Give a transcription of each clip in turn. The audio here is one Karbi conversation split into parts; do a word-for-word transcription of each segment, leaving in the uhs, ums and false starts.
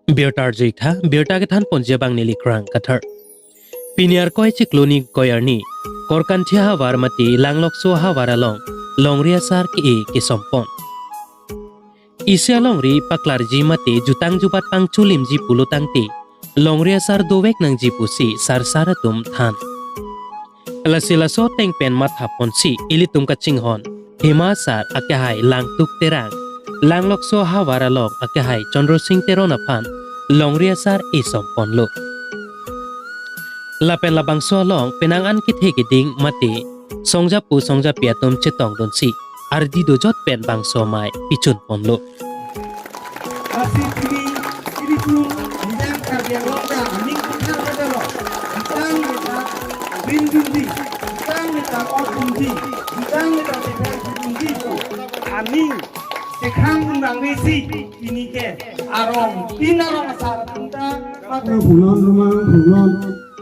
Birta arju-ik tha, birta kethan ponji abang neli Krang Kathar. Pini Arkoi chiklo ingkoi arni, Korkanthi havar mate Langlokso havar along longri asar ke-e kesompon. Isi alongri paklarji mate jutang jubat pangcholimji pulo tangte, longri asar dovek nangji pusi sarsar atum than. Lasi laso ateng pen mathaponsi ilitum kachinghon Hima asar akehai Langtuk Terang, Langlokso havar along akehai Chandra Sing Teron aphan longri asar esomponlo. Lapen labangso along penang an kethe keding mate songjapo songjapi atum chetongdunsi ardi dojot pen bangso amei pichunponlo. Lasi pini ilitum Nijang Karbi Anglong ta aning kethar kedolo. Jutang meta brin dunji, jutang meta ot dunji, jutang meta tepen dunji. Aning sekhang undang besi pini ke arong tin arong asar atum ta. Punon rumang punon.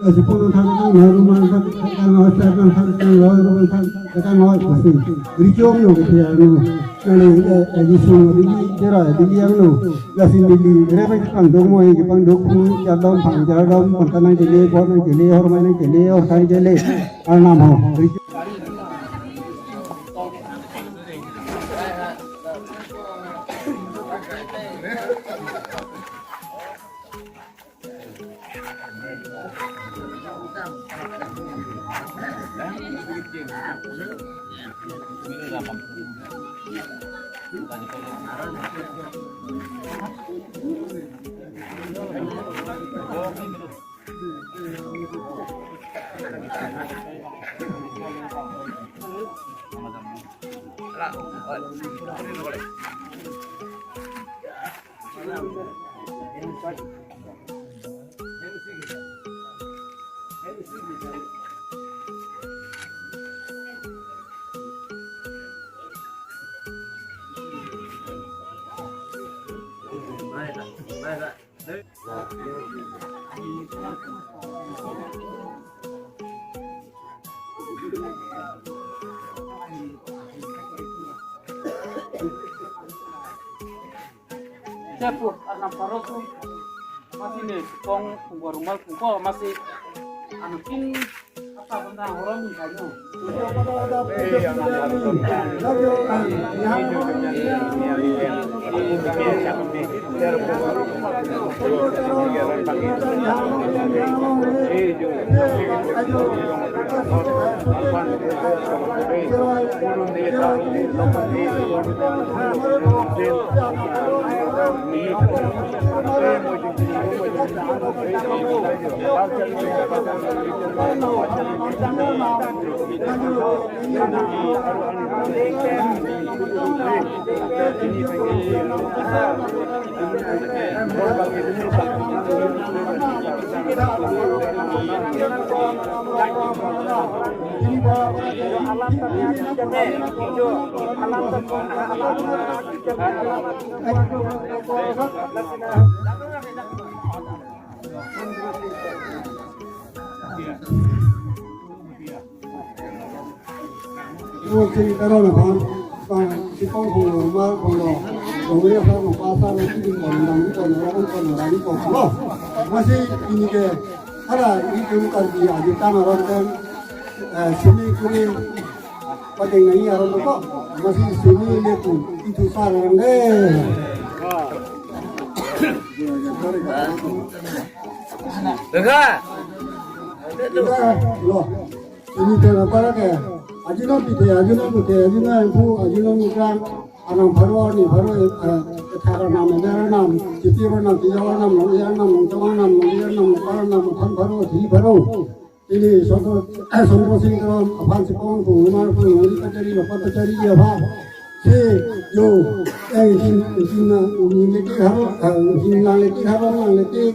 Asipon thang thang noi rumang thang thang noi, ser thang thang thang noi, rumang thang thang noi, pasti. Richong no ketiar no. Nani, eh, eh, Jisu no bili, jera bili yang no. Lasi bili, rebe kepangdok moi, kepangdok pun, jardom pang, jardom pang, kanang jele, bot nang jele, hor mai nang jele, hor thang jele. Arnam ho. Richong. Cepu, arnam pharo atum, masi ne kong pungko rumal pungko masi anu tung ata benda horom ni kayu. Mo si karon aphan, pang sipong phonglo, mar phonglo, longri asar, longpa asar, longsi ding pon, dam ding pon, ram pon, ram pon lo. Masi pini ke, hala ilitum Karbi ajutang aron pen, eh, simi kuri, padeng nai aron ko, masi simi leku, itu sar aron de. Lo. Ini tena para ke. Aji non pithe, aji non puthe, aji non emphu, aji non mukrang. Arnam pharo, arni pharo, eh, eh, thar arnam, ener arnam, chipi arnam, tiyau arnam, longri arnam, longchong arnam, longri arnam, longpar arnam, aphan pharo, thi pharo. Ili Sondro, eh, Sondro Sing Teron aphan sipong pu, umar pu, uri kachari, lopat kachari aphan. Si, yo, eh, hin, hin na, hin leki haro, eh, hin lang leki haro, lang leki,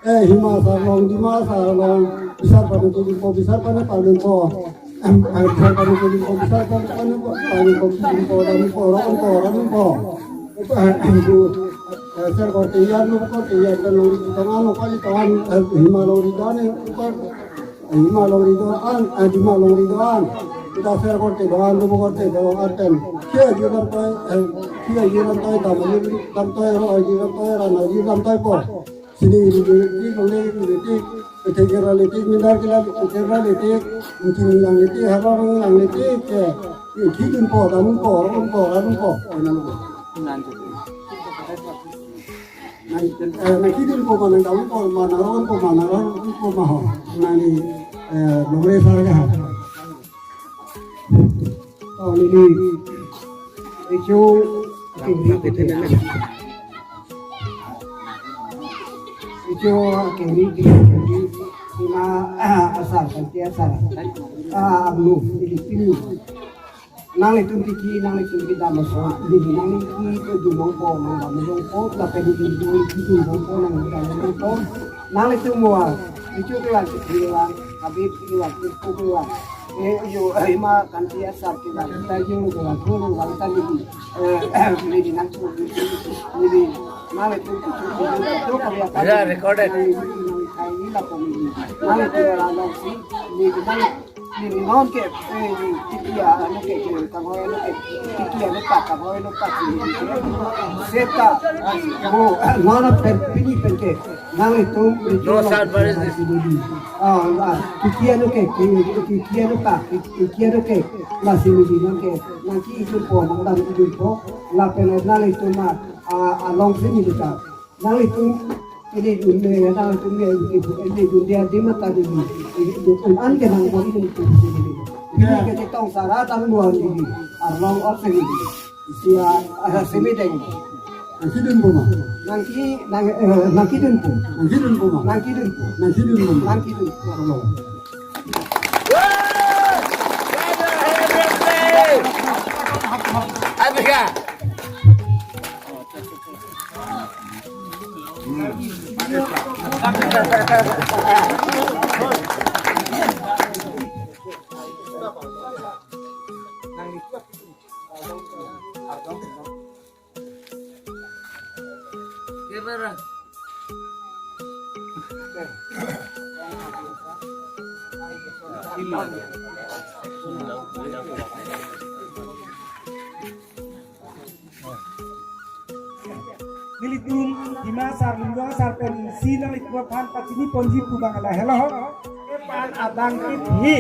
eh, hima asar along, dima asar along, bisar panu kidimpo, bisar panu palunpo, em, eh, bisar panu kidimpo, bisar panu, panu, panu, kidimpo, dampo, ronpo, ronpo. Eh, eh, ser korte iyan, nu korte iyan, kan longri tongan, nu kali tongan, eh, hima longri dan, eh, Hima longri do-an, eh, hima longri do-an. Kita ser korte do-an, rubo korte do-an pen. Kia jiram toi, eh, kia jiram toi, dam jiram toi, ro jiram toi, ran jiram toi po. Sini ini politik, nonde politik, pecheker politik, mindar kila pecheker politik, mungkin lang politik, harong lang politik, ke, ini kidun po, damun po, ron po, ranun po, enan po. Nang, eh, nang kidun po ma, nang damun po ma, nang ron po ma, nang ranun po ma ho. Nang ni, eh, nomor saya ha. Oh, ini, ini. Itu, ini, ini. Ijo kiri kiri kiri ima, ah, asar, kanti asar. Ah, anu, ili pini. Nanglitum tiki, nanglitum kedam aso, ili nangli ki kedun longpo, nang dam longpo, lapen ili nangli kedun longpo, nang dam longpo. Nanglitum mo, ijo kelang, kelang, Habib kelang, kelang. Eh, yo, eh, ima kanti asar kelang, kita yo kelang, kelang, kelang, kelang, eh, ini nang, ini, ini, nanglitum, itu, itu, itu, kami akan, ya, recorded. Ini, ini, ini, ini, lapu ini, nanglitum, orang, orang, si, ini, ini, ini, non ke, eh, ini, tiki anu ke, ke, kanghoi anu ke, tiki anu pak, kanghoi anu pak, ini, ini, seta, oh, non pen, pini pen ke, nanglitum, itu, no, sir, what is this? Ah, ah, tiki anu ke, tiki anu pak, tiki anu ke, lasi midi nang ke, nang ki idun po, nang dam idun po, lapen nanglitum ma, ah, along sini kita. Nanglitum, ini dun ne, nanglitum ne, ini dun dia di mata di, ini dun an ke nang bor ini tu sini. Ini ke tong sara tang luar ini, arlong ot sini. Sia, ah, sini deng. Nang kidun po ma? Nang ki, nang, eh, nang kidun po. Nang kidun po ma? Nang kidun po. Nang kidun po ma? Nang kidun po. Hello. Abika. Nelitum Hima asar, Lungdong asar pen isi nanglitum aphan pachini ponji pu abang lahelo. Epan adang ke he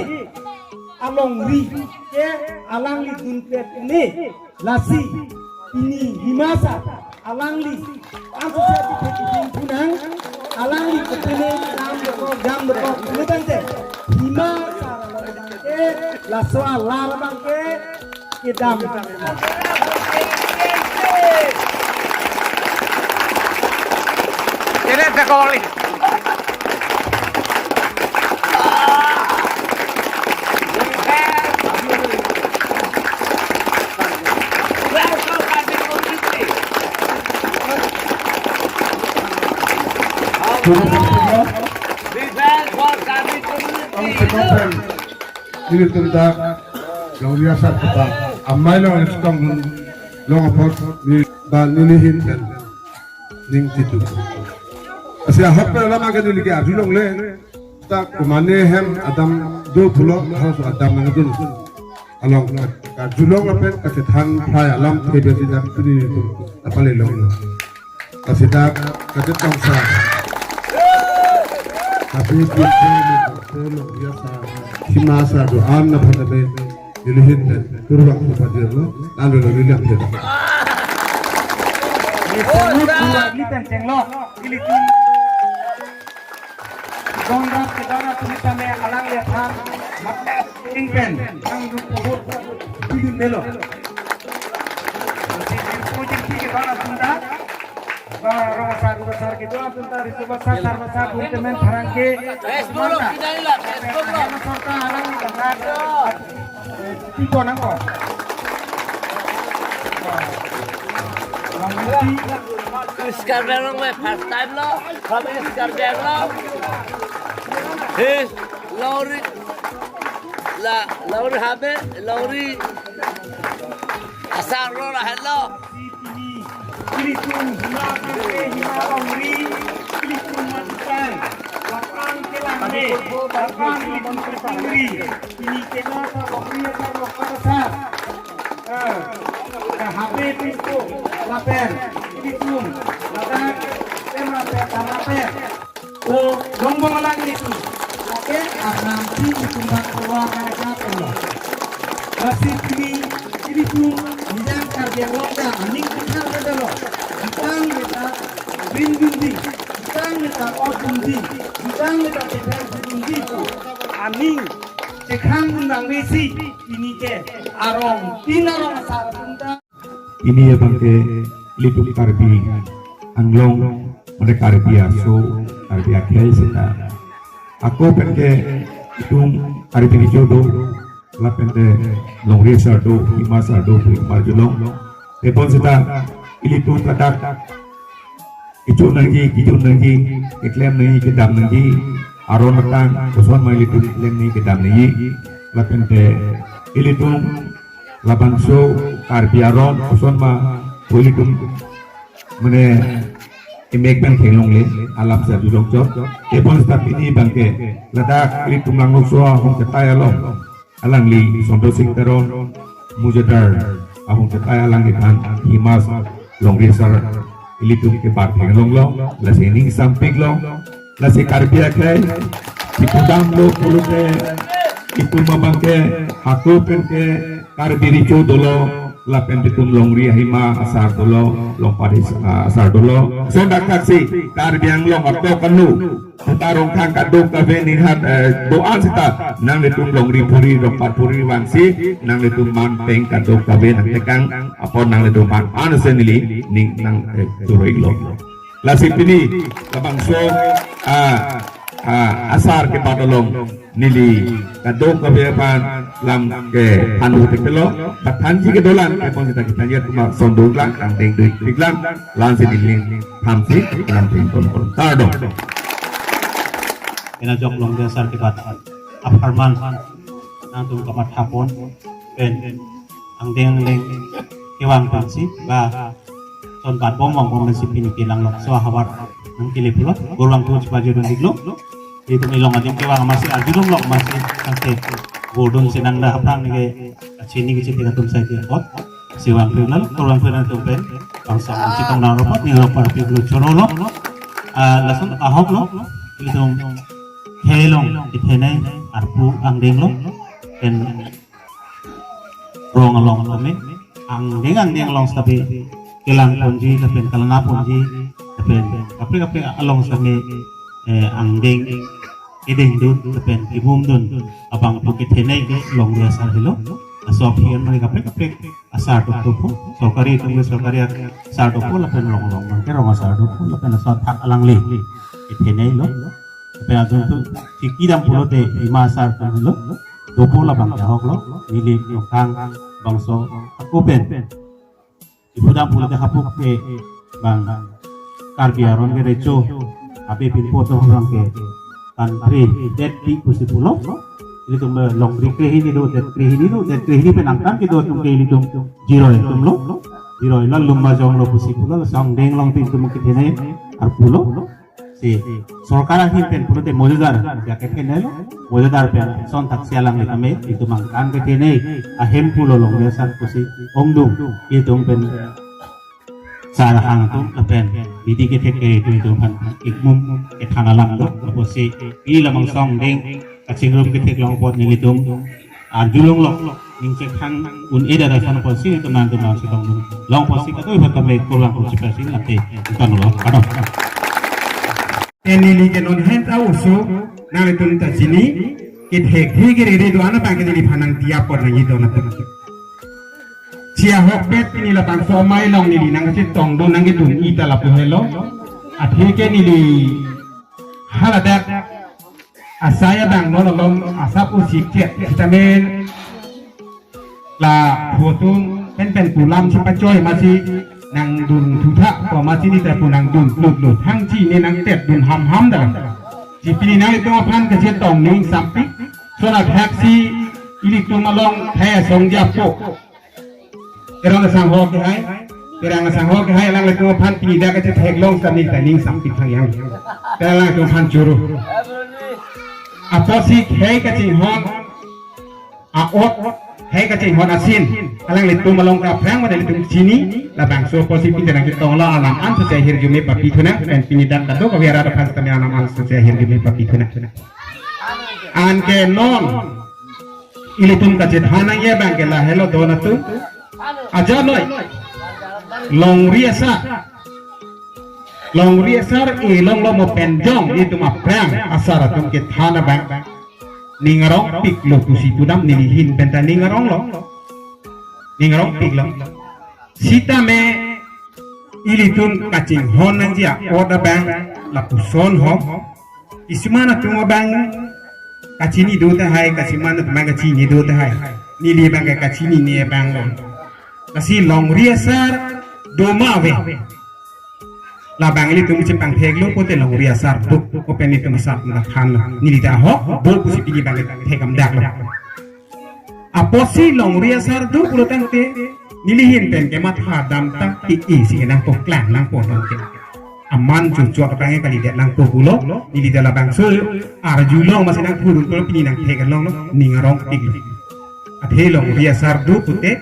alongri ke alangli dunpet ne. Lasi pini Hima asar alangli anso se ati phe kiding punang, alangli kepine dam dokok, dam dokok, pine tangte Hima asar along ke laso alar abang ke kedam. Kere ta kawali. Kami sekompon nelitum ta longri asar kepa amei long, stong long apot ni ba nelihin pen ning titu. Asi ahok pen alam akan neli ke arjulongle, ta kumane hem adam do pulo, halaso adam nangdun. Along karjulong lapen kachethan phai alam thebe si jam pini tu apale long. Kasidak kachetong sa. Tapi pini pelo ya sa Hima asar do-an na phadabe. Nelihin pen kurvang supadir lo, lalu lo nelihin pen. Ini semua dua ini pen cenglo, ini tim. Dongrap kedara tumita me alang lihat ham, maka ing pen, ang rupo hot, bilin melo. Project kedara tumita, ba rong asar, dua asar kedua tumita, riso asar, sar asar, guru temen pharang ke, Facebook lo, mata. Kita ini lah, Facebook lo. Nama serta alang di tengah. Pipo nangpo. East Karbi Anglong me first time lo, kami East Karbi Anglong. He, longri, la, longri habe, longri asar lo, la helo. Pini, ilitum Hima abang ke, Hima alongri, ilitum matikan, lapang kelang me, lapang ilitum ketingri, pini kena ta longri asar lo, asar. Eh, ka habe pinpo, lapen, ilitum, ladak, tema pe, tama O longbong alang ilitum. Oke, arnam tin ilitum bang keluar mereka keluar. Lasi pini ilitum nijang Karbi Anglong ta aning kethar kedolo. Bidang meta green building, bidang meta ot building, bidang meta tebel building. Aning chekhang undang besi pini ke arong tin arong asar atum ta. Pini abang ke ilitum Karbi Anglong, mane Karbi aso, Karbi akhei seta. Ako pen ke itum Karbi Recho do, lapen te longri asar do, hima asar do, pu arjulong. Tebon seta ilitum ladak ichun nangji, kijun nangji, keklem nangji, kedam nangji, aron atang, koson ma ilitum keklem nangji, kedam nangji, lapen te ilitum labangso Karbi aron, koson ma pu ilitum mane imek pen thenglongle, alam si arjulong chot. Tebon seta pini abang ke ladak ilitum Langlokso ahong ketai along alangli Sonto Sing Teron, mojadar ahong ketai, alangliphan hima longri asar ilitum kebat thenglonglo, lasi ning sampiklo, lasi Karbi akhei si pudamlo pulote itum abang ke hako pen ke Karbi Recho dolo, lapen itum longri ahima asar dolo, longpari, ah, asar dolo. Sondak taksi Karbi Anglong atok anu puta Rongkhang kadokave ninghan, eh, do-an seta nanglitum longri phuri, rongpat phuri vangsi nanglitum man peng kadokave nangtekang apot nanglitum man ansen neli ning nang, eh, turoi lo. Lasi pini labangso, ah, ah, asar kebat along neli kadokave aphan lam kephan hu tepelo, pathanji kedolang, tebon seta kethanji atum ason duklang, angdeng duklang, la-ansi neli thamsi lam ting kon kon. Kardom. Kena jok longri asar kebat apharman nangtum kamatha pon pen angdeng angdeng kevang pensi ba son bat bom vang bom pensi pini ke Langlokso ahavar nangkele pulo, kurvangthu chepajudun iklo. Itum ilong adim kevang amatsi arjulong lo, amatsi tangte gordon senang da haprang neke achini kechete atum sai ti apot. Si vangthu nang, kurvangthu nangtum pen bangso chetong nang ropot, ning ropot pi blu choro lo. Ah, lason ahok lo, ilitum khei along kethenei arpu angdeng lo, pen rong along kami angdeng angdeng along setapi kelang ponji, lapen kalana ponji, lapen kaprek kaprek along sami, eh, angdeng kedengdun, lapen kebumdun abang pu kethenei ke longri asar helo. Laso aphi an mane kaprek kaprek asar dokdokpo, sorkari atum ke sorkari asar dokpo, lapen rong along abang ke rong asar dokpo, lapen laso athak alangli kethenei lo. Lapen adunthu chikidam pulote hima asar atum lo, dopo labang ke ahok lo, neli Rongkhang bangso ako pen ipudam pulote hapu ke bang Karbi aron ke Recho, abe pinpo atum abang ke country det pi pusi pulo. Ilitum longri krehini do, det krehini do, det krehini pen angtan kedo atum ke ilitum Jiroi atum lo. Jiroi lo, Lumbajong lo pusi pulo, laso angdeng along tin atum kethenei arpu lo. Si sorkar ahin pen pulote mojadar ya kethenei lo, mojadar pen son thaksi alangli kami itum angtan kethenei ahem pulo longri asar pusi ongdung itum pen sar hang atum lapen bidi kethek ke itum itum aphan ikmum kethan alam do, apotsi pini labangso angdeng kachingrum ketheklong apot nelitum arjulong lo, ning chekhang un-e dada san apotsi itum nangtum nang chetong long apotsi kadokave aphan kami kurvangthu chepasin ate itum lo. Kardom. Neli ke non hen ta oso nanglitum ta chini, kethek thek kerere do-an abang ke neliphan nangtiap apot nangji do-an atum. Chi ahokpet pini labangso amei along neli nangchetongdun nangkedun-i ta lapu helo. Athe ke neli haladak asai abang non alom asap usik chet sitame la photo pen pen kulam si pachoi amatsi nangdun thutha ko amatsi neli ta pu nangdun lut lut hangchi ne nangtepdun ham ham da. Chi pini nanglitum aphan kachetong ning sampik, son athaksi ilitum along khei asong japo. Kerong asangho kehai, kerong asangho kehai alanglitum aphan pini dak kachetheklong seta neli ta ning sampik thangyang. Alanglitum aphan choro. Apotsi khei kachinghon a-ot, khei kachinghon asin, Alanglitum along ke aphrang mane ilitum chini, labangso apotsi pini nangketong lo alam an sose ahirjume papi thunang, pen pini dak kadokave arat aphan sitame alam an sose ahirjume papi thunang. Anke non ilitum kachethan nangji abang ke lahelo don atum. Aja noi. Longri asar. Longri asar e longlo mo pen jong ilitum aphrang asar atum kethan abang ning arongpiklo pusi pudam neli ahin penta ning aronglo. Ning arongpiklo. Sitame ilitum kachinghon nangji a-ot abang lapuson ho. Kisuman atum abang kachini do tahai, kisuman atum abang kachini do tahai. Neli abang ke kachinine abang lo. Lasi longri asar do ma ave. Labang ilitum chepangtheklo pulote longri asar do, ko pen ilitum asar na than lo. Neli ta ahok do pusi pini abang thek amdak lo. Apotsi longri asar do pulo tangte, neli ahin pen kematha dam tangte isi nangpo klang nangpo tangte. Aman chuchot abang ke kalidet nangpo pulo, neli ta labangso arju long masi nangpudun pulo pini nangthek along lo, ning arongpiklo. Athe longri asar do pute,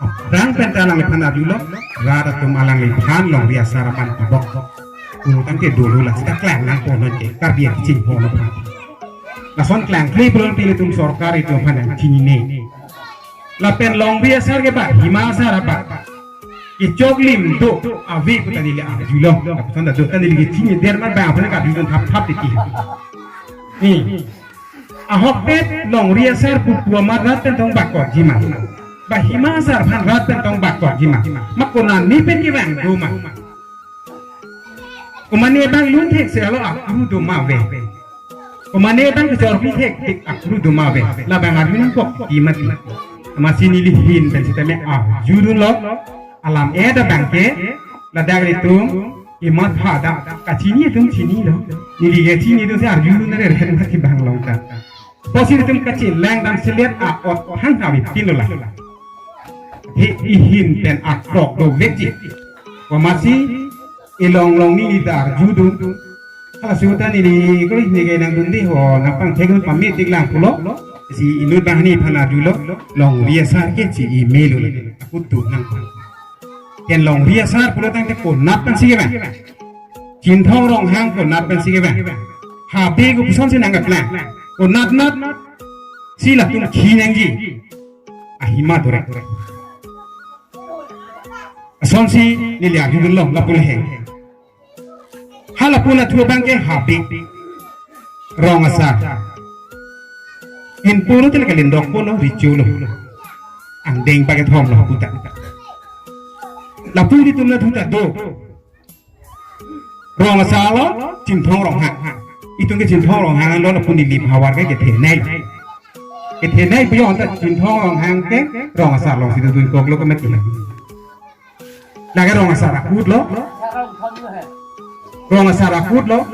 aphrang penta alangliphan arjulo, rat atum alangliphan longri asar aman pibok. Pulo tangte dolo la sita klang nangpo nonke, Karbi akichinghon aphan. Lason klangkle pulo tangte ilitum sorkar itum aphan nangchinine. Lapen longri asar ke ba, hima asar ba. Kechoklim do, ave puta neli arjulo. Lapuson ta do ta neli kechini der ma ba, aphan kadun thapthap titi. Ni. Ahokpet longri asar pu pu amat rat pen tong bakotji ma. Ba hima asar aphan rat pen tong bakotji ma. Ma konane pen kevang do ma. Komane abang lun thekse alo akru do ma ave. Komane abang kechorpi thekthek akru do ma ave. Labang arju nangkok ti mati. Amatsi neli ahin pen sitame arjudunlo. Alam-et abang ke ladak ilitum kematha dam kachini atum chinilo. Neli kachini atum si arjudun rere mati abang long ta. Apotsi ilitum kachelang dam selet a-ot hang kami pinlo la. He ahin pen akrok dovekji. Komasi ilong long neli ta arjudun. Halaso ta neli kori neke nangdunde ho, nangpangthekdun pame tik lang pulo. Si inut abang neli aphan arjulo, longri asar ke chi-i melo. Akut tu nang. Ken longri asar pulo tangte konat pensi kevang. Chinthong Ronghang konat pensi kevang. Habe kopusonsi nangkeplang. Konatnat si latum khi nangji. Ahima dorek. Asonsi neli arjudunlo lapu lahei. Hala pu nathu abang ke habe. Rong asar. Inpuru tele kalindok pulo, richulo. Angdeng pakai thom lo puta. Lapu ilitum nathu ta do. Rong asar lo, Chinthong Ronghang. Itum ke Chinthong Ronghang lo lapu neli havar ke kethenei. Kethenei puyo anta Chinthong Ronghang ke rong asar lo situ tun koklo ke mati. Lake rong asar akut lo. Rong asar akut lo.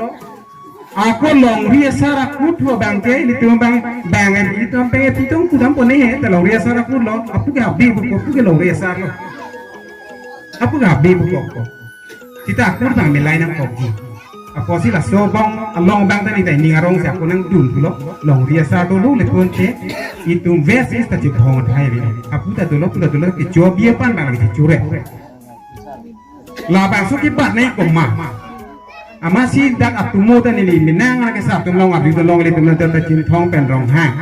Ako longri asar akut lo abang ke, ilitum abang, abang ilitum abang ilitum kudam pone he, ta longri asar akut lo. Apu ke habe buko, apu ke longri asar lo. Apu ke habe buko ko. Sita akut abang melai nangkokji. Apotsi laso abang along abang ta neli ta ning arongsi ako nangdun pulo. Longri asar dolo le pon te. Itum ves is ta chibhong thai ve. Apu ta dolo, apu ta dolo, kecho biye pan abang lagi chure. Labangso kebat nai koma. Amatsi dak atumo ta neli menang lake sap atum along abi dolong le atum ta Chinthong pen Ronghang.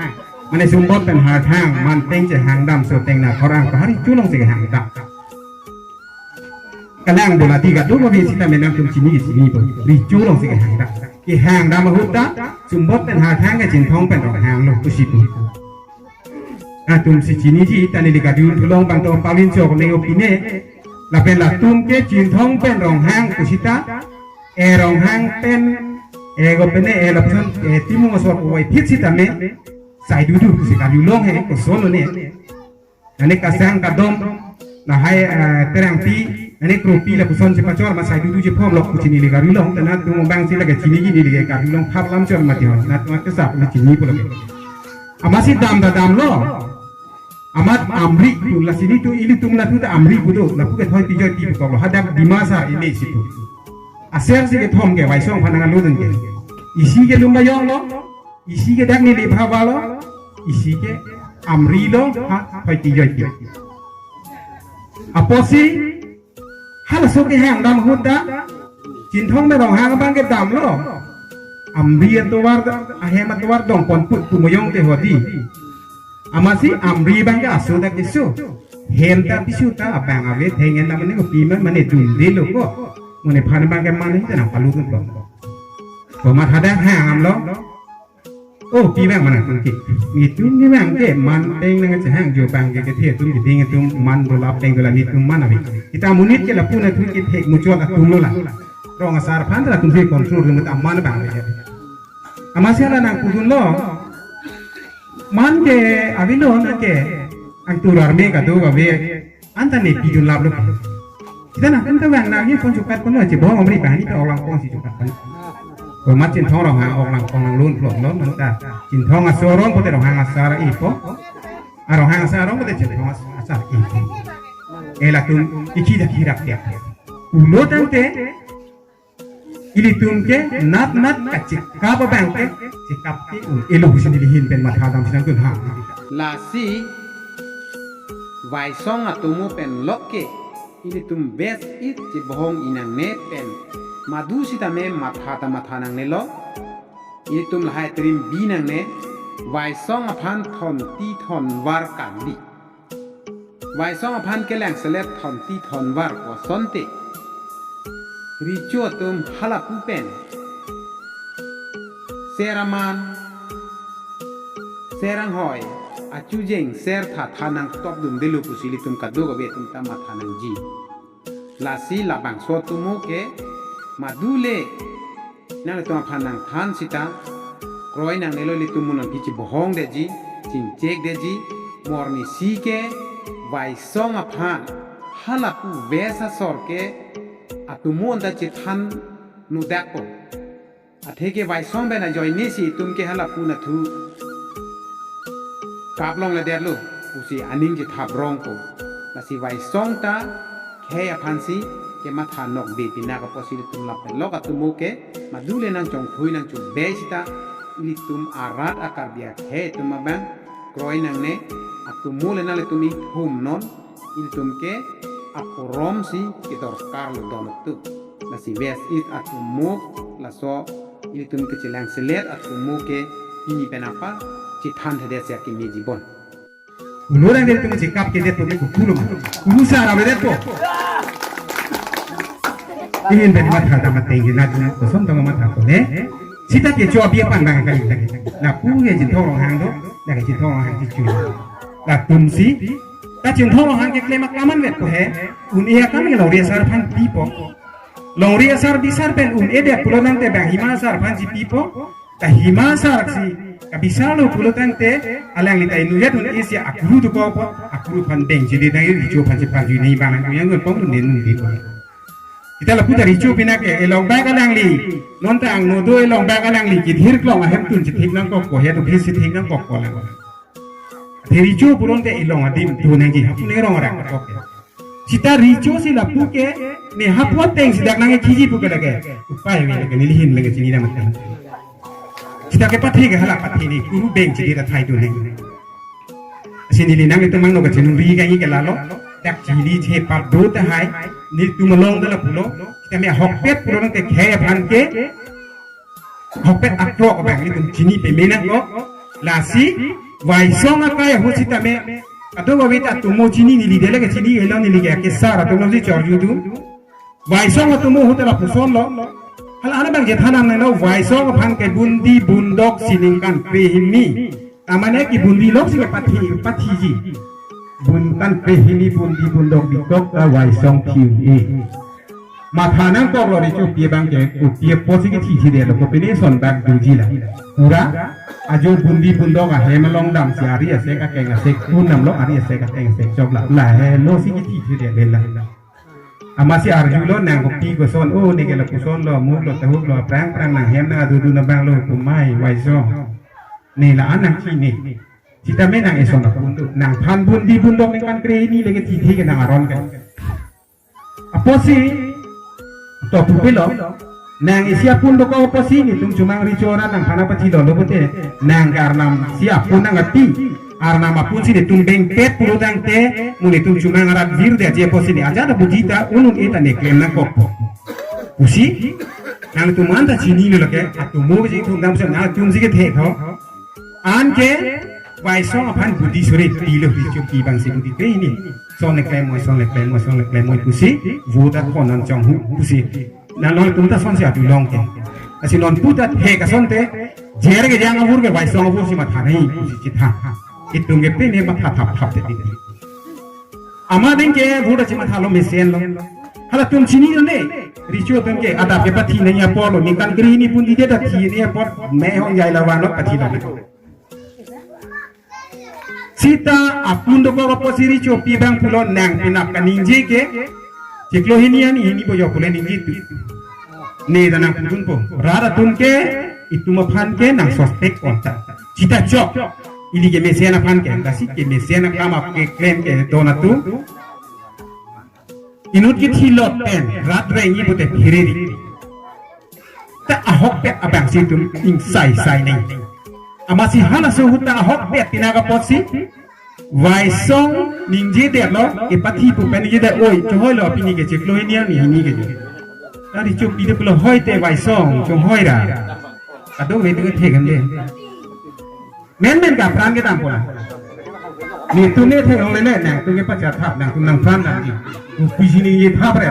Mane Sumbot pen Harthang, manteng chehang dam so teng na khorang pahari chulong si kehang dam. Kalang bola tiga do babi sita menang tum chini chini bo. Richulo si kehang dam. Kehang dam ahut ta, Sumbot pen Harthang ke Chinthong pen Ronghang lo pusi pu. Atum si chiniji ta neli kadun thulong bang to palin chok ne opine. Lapen latum ke Chinthong pen Ronghang pusita. E Ronghang pen, e go pene, e lapuson, e Timung asor ko wai phit sitame. Sai dudu si kadulong he, koson ne. Nane kasang kadom, lahai, eh, terangpi, nane kropi lapuson si pachor, ma sai dudu si phom lok kuchini le kadulong, tana tum bang si lake chiniji neli ke kadulong thap lam chor mati ho, na tum kesap le chini pulo ke. Amatsi dam ta damlo. Amat amri pu lasi nelitum ilitum nathu ta amri pu do, lapu ke thoi pijoi ti pu toklo, hadak Dimasa ini situ. Aser si kethom ke, Waisong aphan nanglutin ke. Isi ke Lumbajong lo, isi ke dak neli bhava lo, isi ke amri lo, ha, thoi pijoi ti. Apotsi halaso kehang dam ahut ta Chinthong me Ronghang abang ke damlo. Amri atovar, ahem atovar dongpon put kumuyong te hodi. Amatsi Amri abang ke aso ta keso. Hem ta piso ta abang ave theng en lam ne kopi man mane dundelo ko. Mo nephan abang ke man ta nangpalut lo. Komat hadak hang damlo. Oh, pi abang mana tungki. Netum ke abang ke man peng nangchehang jo abang ke kethe atum keding atum man dolap peng dola netum man ave. Sita monit ke lapu nathu kethek muchot atum lo la. Rong asar aphan ta latum si control rim ta man abang ave. Amatsi la nangpudunlo. Man ke avelo na ke angtur arme kadokave. Anta ne pidun laplo. Sita nangtum ta abang nangji phone chukat kono che bohong Amri abang ni ta oklangkong si chukat pan. Komat Chinthong Ronghang oklangkong nanglun plot lon manta. Chinthong aso arong pote Ronghang asar ipo. A Ronghang asar arong pote Chinthong as-, asar ipo. E latum ikhi dak hirap dia. Pulo tangte ilitum ke nat nat kachekap abang ke, chekap ke un-elo pusi neli ahin pen matha damsi nangdun ha. Lasi Vaisong atomo pen lok ke ilitum best it chebohong-i nangne pen madu sitame matha ta matha nangnelo. Ilitum lahai trim bi nangne, Vaisong aphan thonti thonvar kandi. Vaisong aphan kelangselet thonti thonvar kosonte. Recho atum halapu pen ser aman, ser anghoi, achujeng ser tha tha nangtokdundelo pusi ilitum kadokave atum ta matha nangji. Lasi labangso atomo ke madu le nanglitum aphan nangthan sita kroi nangnelo, ilitum mo nangpi chebohongdetji, chingchekdetji, mo arnisi ke Vaisong aphan halapu ves asor ke atomo anta chethan nudakpo. Atheke Vaisong pen ajoine si itum ke halapu nathu kaplongledetlo pusi aning chethap rongpo. Lasi Vaisong ta khei aphansi kematha nokbe pinak apotsi ilitum lapen lok atomo ke madu le nangchongthui nangchobei sita ilitum arat a-Karbi akhei atum abang kroi nangne, atomo le nanglitum ingthum non, ilitum ke aporomsi kedorkar lo don atum. Lasi ves it atomo laso ilitum kechelangselet atomo ke pini pen apa chethanthe det si akimi jibon. Pulo abang ilitum chekap kedetpo ke kukulo ma. Kulu sar avedetpo. Ahin pen matha dam ateng ke nangtum koson tong matha kone. Sita kecho abi aphan abang kali lagi. Lapu ke Chinthong Ronghang do, lake Chinthong Ronghang chichu. Latumsi ta Chinthong Ronghang keklem akam anvetpo he. Un-e akam ke Longri asar aphan pipo. Longri asar bisar pen un-edet pulo tangte abang Hima asar aphansi pipo. Ta Hima asar si kabisarlo pulo tangte alangli ta inutvet un-e si akuru dokokpo, akuru aphan dengchedetnang, recho aphansi pajui nai abang nang yang pong un-e nung di. Sita lapu ta recho pinak ke, e Longbak alangli, non ta angno do e Longbak alangli kithir klong ahemtun chethik nangkokpo, he do bis chethik nangkokpo lang. Athe recho pulote ilong adim tu nangji, hapu ne rong arak kok. Sita recho si lapu ke, ne hapu ateng si dak nangkiji pu ke lake. Upai ave lake neli ahin lake chini dam ateng. Sita kepathe ke hala pathe ne kuru beng chidi ta thai tu neng. Si neli nanglitum angno kachiningri kangji ke lalo. Dak chili che pap do tahai. Netum along dala pulo. Sitame ahokpet pulo nang ke khei aphan ke. Hokpet akrok abang ilitum chini peme nangkok. Lasi Vaisong akai ahut sitame kadokave ta atomo chini neli dele ke chini elo neli ke kesar atomo si chorju tu. Vaisong atomo ahut ta lapuson lo. Hala ana abang chethan nangnelo Vaisong aphan ke bundi bundok si ningkan krehini. Tamane ke bundi lok si pathi pathiji. Bun kan krehini bundi bundok bikok ta Vaisong thi un-e. Matha nangkoklo recho pi abang ke, kopi apotsi kethithedetlo, kopine son bak duji la. Pura ajo bundi bundok ahem along damsi ari asek akeng asek kun damlo, ari asek akeng asek choklo. Lahelo si kethithedetlo la. Amatsi arjulo nang kopi koson, oh, ne ke lapuson lo, muk lo, tahuk lo, aphrang aphrang nanghem nang adudu nang abang lo, kumai, Vaisong. Ne la-an nangchini. Sitame nang eson apun tu. Nangphan bundi bundok ningkan krehini lake thithi ke nang aron ke. Apotsi, to pupilo, nang isi apun dokok apotsi netum chomang recho ra nangphan apathi dolo pute, nang ke arnam si apun nang ati, Arnam apunsi netum bengpet pulo tangte, mo netum chomang arat virdetji apotsi ne ajat abudi ta un-un-e ta ne klem nangkokpo pusi nangtum anta chinilo lake, atomo kejingthum damsi nangtumsi kethek ho. Anke Waisong aphan budi sore pilo, Richopi abangsi budi pe ini. Son le klem moi, son le klem moi, son le klem moi pusi, vote akhon nangchonghu pusi. Nang nangtum ta sonsi atu long ke. Lasi non puta thek asonte, jer kejang avur ke Waisong avursi matha nangji pusi chethan. Itum ke pine matha thapthap te titi. Amat ding ke vote si mathalo mesenlo. Halatum chinilo ne. Richo atum ke adap kepathi nangji apotlo, ningkan krehini pun didet ta thi nangji apot, me hong jai lawan lo pathilo ne. Seta apun dokok apotsi Richopi abang pulo nang penap kaningje ke chiklo hini ani hini bojo pule ningjetu. Ne ta nangpudunpo. Rat atum ke itum aphan ke nang suspect onta. Seta chok. Ili kemesen aphan ke, lasi kemesen akam ap keklem ke don atum. Inut kethilot pen rat rengji pute phiriri. Ta ahokpet abangsi itum ingsai sai nang. Amatsi halaso ahut ta ahokpet pinak apotsi Waisong ningjedetlo, kepathi pu pen ningjedet, oi, chohoilo pini ke chiklo hini ani hini ke. Ta Richopi de pulo hoi te Waisong, chohoi ra. Kadokave te thek an de. Menmen ke apran kedam pula. Netum ne thek longle ne, nangtum kepachethap, nangtum nangpran damji. Kopisi ningje thap re.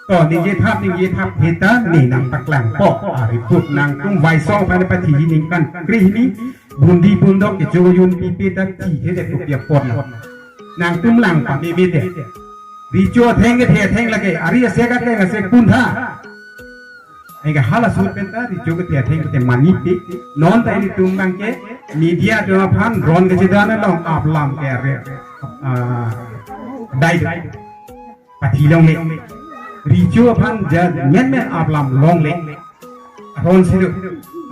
To ningje thap, ningje thap, heta ne nangpaklangpo. Ari put nangtum Waisong aphan pathiji ningkan krehini, bundi bundok kecho jun pipe ta thihedet kopi apotlo. Nangtum lang pameme det. Richo atheng kethe atheng lake, ari asek atheng asek puntha. Anke halaso ahut pen ta Richo kethe atheng kethe manipe, non ta ilitum abang ke media atum aphan ron kechedan along aplam ke re, ah, dai do. Pathi longle. Richo aphan ja menmen aplam longle. Aron si do.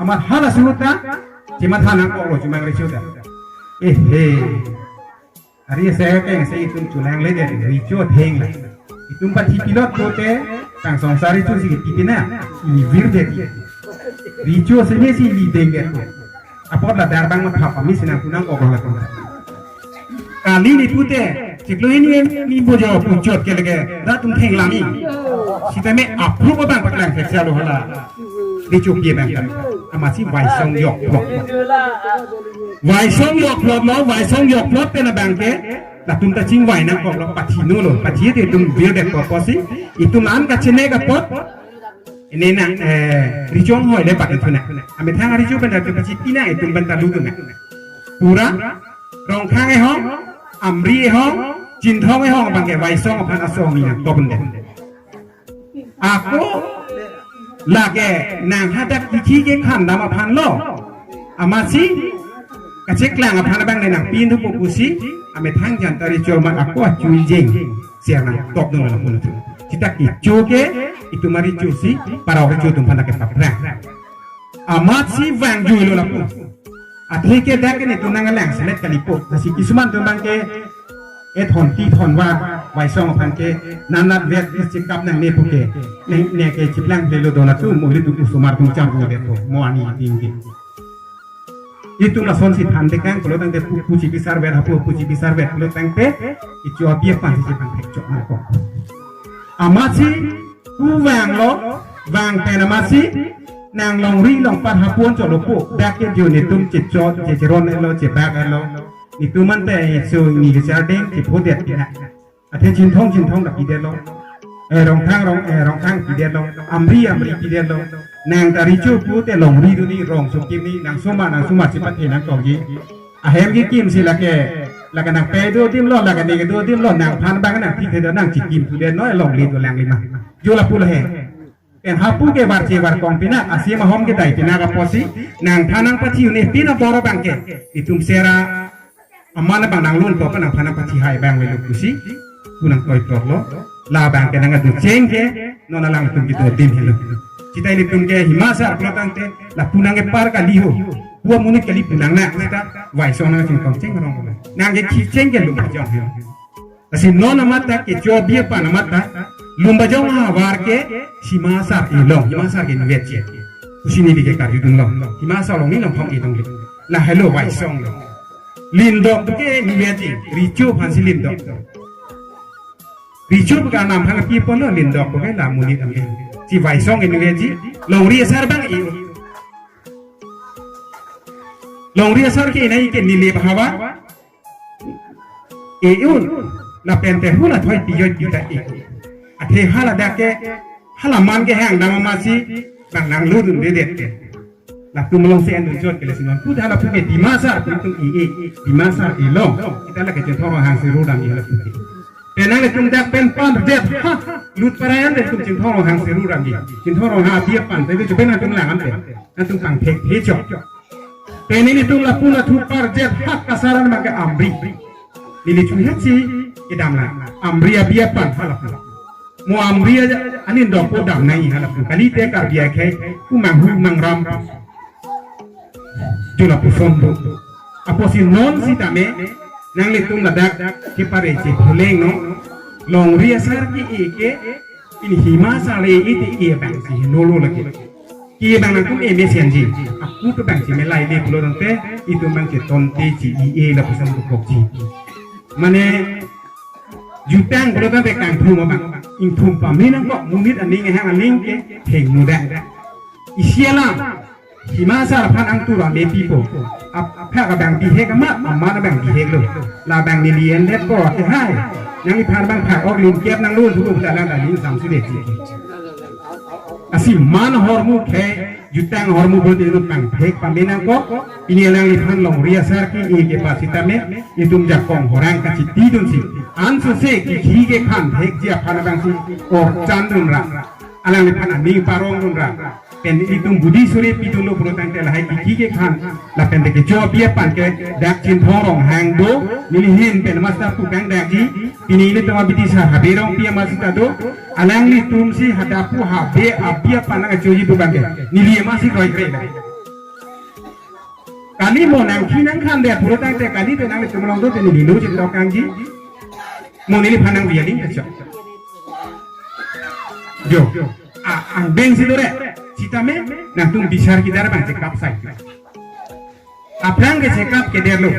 Amat halaso ahut ta chematha nangkoklo chomang Richo ta. Ehe. Ari asek keng asek itum cholangledet, Richo atheng la. Itum pathi pilot pute, tang songsar Richosi kepi pina, ili virdet. Richo seme si ili dengdet. Apot la darbang mathap ami sinang kunang kok la kok. Kali ni pute, chiklo hini ni bojo puchot ke lake, rat atum theng lami. Sitame approve abang paklang theksa lo hala. Richopi abang kan. Amatsi Waisong jokplot. Waisong jokplotlo, Waisong jokplot pen abang ke, latum ta chingvai nangkoklo, pathi nolo, pathi te itum virdet apotsi, itum an kachenek apot, ini nang, eh, Richo anghoi le pakai thuna. Amethang Richo pen ta kepachipi nang itum pen ta lutu nang. Pura, Rongkhang ehong, Amri ehong, Chinthong ehong abang ke Waisong aphan asong ni nangtop den. Ako lake nang hadak kithi ke khandam aphan lo. Amatsi kacheklang aphan abang ne nangpin thupo pusi amethang jan ta Richo amat ako achui jeng. Siang nangtop dun lapu nangthu. Seta kecho ke itum a-Richosi parok Richo atum aphan ke paprang. Amatsi vangjuilo lapu. Athe ke dak ke netum nanglang selet kalipo. Lasi kisuman atum abang ke ethon ti thon va Waisong aphan ke nanat vet isi kap nangne puke. Ne, ne ke chiplang lelo don atum mo ilitum osomar atum cham pu vet po. Mo ani tinggi. Itum lasonsi than dekang pulo tangte pu, puchi bisar vet hapu puchi bisar vet pulo tangte kecho abi aphansi chiplang thekchok nangkok. Amatsi pu vanglo, vang pen amatsi nang longri longpat hapu an chotlo pu. Dak ke jo netum chechot, checheron elo, chebak elo. Netum ante so ni kechardeng chephodet pina. Athe Chinthong Chinthong ta pidetlo. Eh, Rongkhang Rong, eh, Rongkhang pidetlo. Amri Amri pidetlo. Nang ta Richo pute longri duni, rong sukimni, nang soma nang soma si pathe nangkokji. Ahem kekimsi lake, lake nangpei do adim lo, lake ne do adim lo, nangphan abang nangthe do nangchikim thudet noi, longri dolang lima. Jo lapu lo he. Pen hapu ke varche varkong pina, asim ahom kedai pina apotsi, nangphan nangpathi un-e pina bor abang ke. Itum sera aman abang nanglun to pa nangphan nangpathi hai abang avelo pusi, pu nangtoiplotlo. Labang ke nangadu cheng ke, non alangtum kedo adim helo. Seta ilitum ke Hima Asar pulo tangte, lapu nang kepar kali ho. Pu amonit kali pu nang na, seta Waisong nangchingkong cheng rong. Nang ke khi cheng ke lum pajong helo. Lasi non amat ta kecho abi aphan amat ta lum pajong ahavar ke Hima Asar elong, Hima Asar ke nuet che. Pusi neli ke karjudunlo. Hima Asar along ni long thong elong le. Lahelo Waisong lo. Lindok ke inutvet ji, Richo aphansi lindok. Richo ke anam aphan pi ponlo, lindok ke la monit ambi. Si Vaisong inutvet ji, longri asar abang e-un. Longri asar ke inai ke nilip havar e-un. Lapen te hula thoi pijoi pita e-un. Athe hala dak ke, hala man ke hang dam amatsi bang nanglutdundedet ke. Latum alongsi endun chot ke lesi non pu hala pu ke Dimasar pu itum e-e, Dimasar e-long. Sita lake Chinthong Ronghang si rudamji hala pu ke. Pen nanglitum dak pen parjet ha, lut parayan de itum Chinthong Ronghang si rudamji. Chinthong Ronghang api apan, tadi chupen nanglitum lang ante. Nanglitum pangthek thek chot. Pen nelitum lapu nathu parjet ha, kasar an abang ke Amri. Neli chuhet si kedam lang. Amri api apan hala pu. Mo Amri aja, anin dok po dam nangji hala pu. Kalite Karbi akhei, ku manghu mangram. Jo lapuson do. Apotsi non sitame, nanglitum ladak kepare si pheleng no. Longri asar ke e ke, pini Hima asar e-e te e abang si henolo lake. Ke abang nangtum e mesenji. Aku tu abang si melai le pulo tangte, itum abang ke tonte ji e-e lapuson tu kokji. Mane, jutang pulo tangte kangthum abang. Ingthum pame nangkok, monit aning ehang aning ke, thengno dak. Isi alam, Hima asar aphan angtur ame pipo. Ap-, aphak abang bihek amat, amat abang bihek lo. Labang neli endet ko ke hai. Nangliphan abang phak ok lim kep nanglo thulo puta lang ta lim samsi det ji. Lasi man ahormu ke, jutang ahormu bol dinu pangthek pame nangkok. Pini alangliphan longri asar ke e ke pasitame, itum jakong horang kachitidunsi. Ansose kikhi ke khan thekji aphan abangsi orchan dunra. Alangliphan aning parong dunra. Pen itum budi suri pidunlo pulo tangte lahai kikhi ke khan. Lapen te kecho api apan ke dak Chinthong Ronghang do. Neli ahin pen master pu kangdakji. Pini ilitum abidi sar Habe Rongpi amat sita do. Alanglitumsi hadak pu Habe api apan nangchoji pu abang ke. Neli amatsi kroikre dak. Kali mo nangkhi nangkhan de pulo tangte kali te nanglitum along do te neli lo chintok kangji. Mo neliphan nangbi aling kachok. Jo. A, angbeng si dore. Sitame nangtum bisar kidar abang chekap sai. Aphrang ke chekap kederlo.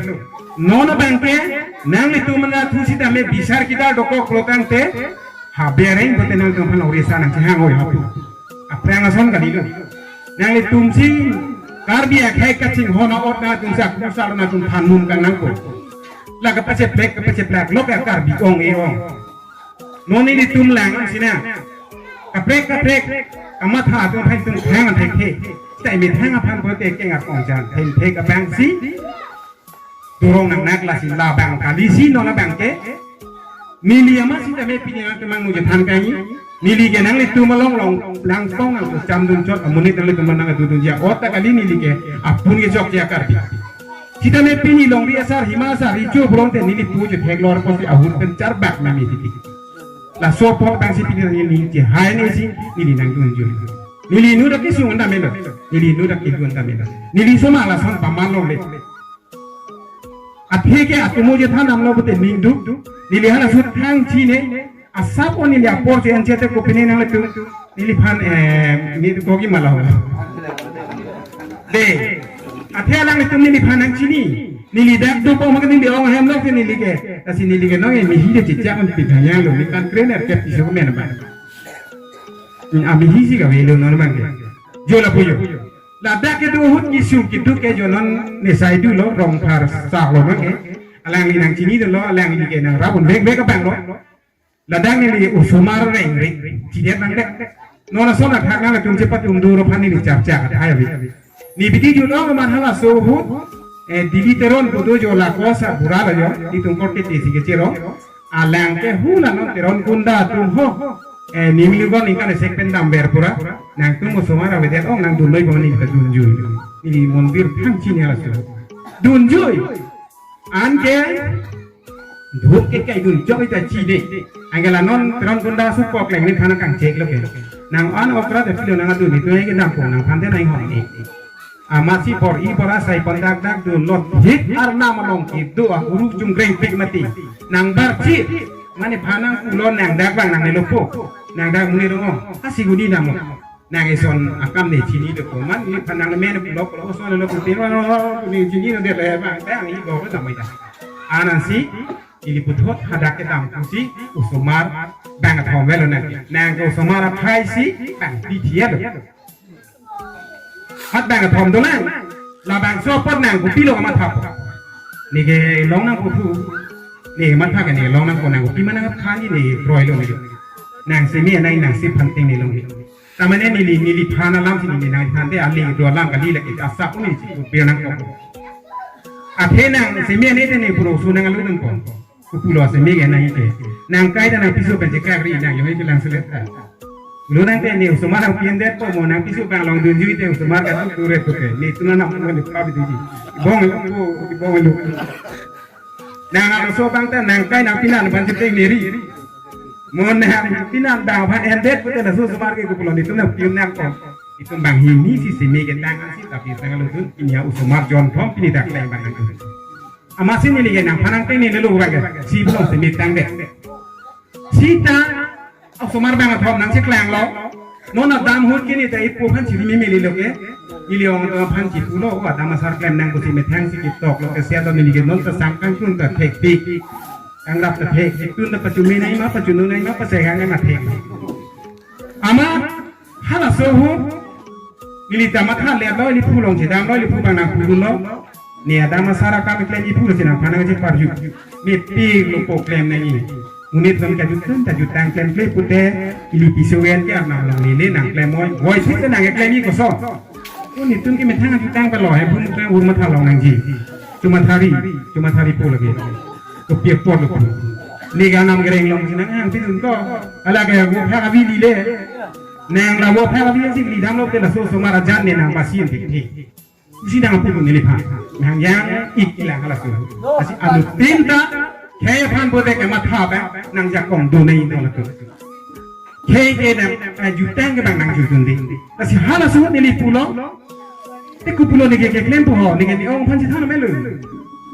Non abang ke nanglitum nathu sitame bisar kidar dokok pulo tangte. Habe areng bote nangtum aphan longri asar nangchehang oi hapu. Aphrang ason kalilo. Nanglitumsi Karbi akhei kachinghon a'ot nangtumsi akusar nangtum thanmun kan nangko. La kapacheplek kapacheplek lo ke Karbi ong e-ong. Non nelitum lang sina. Kaprek kaprek kamatha atum aphan itum thang thekthe. Sita imethang aphan bote kengak ongjan thengthek abangsi dorong nangnak lasi labang kalisi non abang ke. Neli amat sitame pini nangkemang nujathan kangji. Neli ke nanglitum along long langtong nangcham dun chot amonit nanglitum nang adudunji a'ot ta kali neli ke apun ke chokche a-Karbi. Sitame pini longri asar Hima asar Richo pulo tangte neli pu je theklor apotsi ahut pen charbak nami titi. Laso apot abangsi pini neli je hai nesi neli nangdunjui. Neli inut dak kesung anta melo. Neli inut dak kedun anta melo. Neli osomar lason paman longle. Athe ke atomo je than damlo bote ningduk. Neli hala sut thang chine. Asap o neli apor che anche te kopine nanglitum. Neliphan, eh, ni kogi malaho. De. Athe alanglitum neliphan nangchini. Neli dak do po maka neli ong hem lok neli ke. Lasi neli ke nong e mihi de chichak on pithanyang lo. Ni kan krener ke piso ko men ba. Ni amihi si kavelo non abang ke. Jo lapu jo. Ladak kedo ahut ngisung keduk ke jo non nesai dulo Rongphar sahlo non ke. Alangli nangchini dolo, alangli ke nangrap un bek bek abang lo. Ladak neli osomar reng reng. Chidet nang dek. Non ason athak nangtum chepatum duro aphan neli charcha kathai abi. Ni bidi jut ong amat halaso ahut. Eh, Dili Teron kedo jo la kosa bura lo jo. Itum korte tesi kechero. Alang ke hula non Teron kunda atum ho. Eh, neli gon ningkan esek pen damver pura. Nangtum osomar avedet ong nangdun noi bang neli ta dunjui. Neli mondir thang chini halaso. Dunjui. Anke dhuk ke kai dun chok ita chide. Anke la non Teron kunda sup kok leng ni thana kangchek lo ke. Nang an okra de pilo nang adun ni tu ke dam pon nangphan te nang hong ni. Amatsi bor-i bor-a sai pon dak dak dun lo thik arnam along kedo ahuruk jung kreng pik mati. Nang bar chi mane phanang kulo nang dak bang nang nelo po. Nang dak muni rong. Asi guni nang mo. Nang ison akam ne chini do ko, man neliphan nang men lo ko, oson lo ko, tiro lo, ne chini do de le bang, bang i go ko damai da. Anansi, ili puthot hadak kedam pusi, osomar bang athom avelo nang. Nang ke osomar aphai si bang pithialo. Hat bang athom dolang. Labangso apot nang kopilo kamathapo. Ne kelong nangpo thu. Ne matha ke ne kelong nangpo, nang kopi ma nang aphan ne kroilo ne. Nang semi anai nang si phanting ne longji. Tamane neli, neliphan alam si neli nangthante, aling do alam kali lagi, asap ne si kopir nangpo. Athe nang semi anai te ne puro su nang alu nangpo. Kopulo semi ke nang ite. Nang kai ta nang piso pen chekak ri nang yo ke lang selet ta. Lo nang te ne osomar nang pindet po mo, nang piso bang longdunji te osomar ka tu ret ko ke. Ne tuna nang nang pa biduji. Bong lo ko, bong lo. Nang aso bang ta nang kai nang pinan ban chepeng ne ri. Mo nang pinan bang aphan endet ko te laso osomar ke kopulo, ne tuna pin nangpo. Itum bang hini si semi ke tang ansi tapi tang lo tun, ini ya osomar jon thom pini dak leng bang nang. Amatsi neli ke nangphan nangteng ne lo bang ke. Si belong semi tangdet. Sita, osomar bang athom nang cheklanglo. Non adam ahut ke ne ta ipo aphan chiri mimili lo ke. Ili ong atum aphan chipulo, o adam asar klem nang ko si methang si kitok lo ke sia do neli ke non ta sangkang tun ta thekpik. Kangrap ta thekpik, tun ta pachumi nai ma, pachunu nai ma, pasehang nai ma thek. Amat halaso ahut, neli ta matha letlo, ili phu along chedamlo, ili phu bang nangphu lo. Ne adam asar akam keklem iphu lo si nangphan nangcheparju. Mepik lo po klem nangji. Monit atum kejutang, kejutang klemkle pute, ili piso ven ke arnam along lele nangklem oi. Voi si te nang keklem i koson. Ko netum ke methang jutang palo, he phu nang ur matha long nangji. Chumathari, chumathari po lagi. Kopi apot lo ko. Ne ke arnam kereng long si nanghang pidun ko. Hala ke vo phak avi lile. Nang la vo phak avi si lidam lo te laso osomar ajan ne nang pasi ente. Si nang apu neliphan. Nang yang ik ila halaso. Lasi anuttin ta khei aphan pute kematha bang nangjakong do nai do latum. Khei ke nang, eh, jutang ke bang nangjutun dei. Lasi halaso ahut neli pulo. Te kopulo ne ke keklempo ho, ne ke ne ong aphan chethang melo.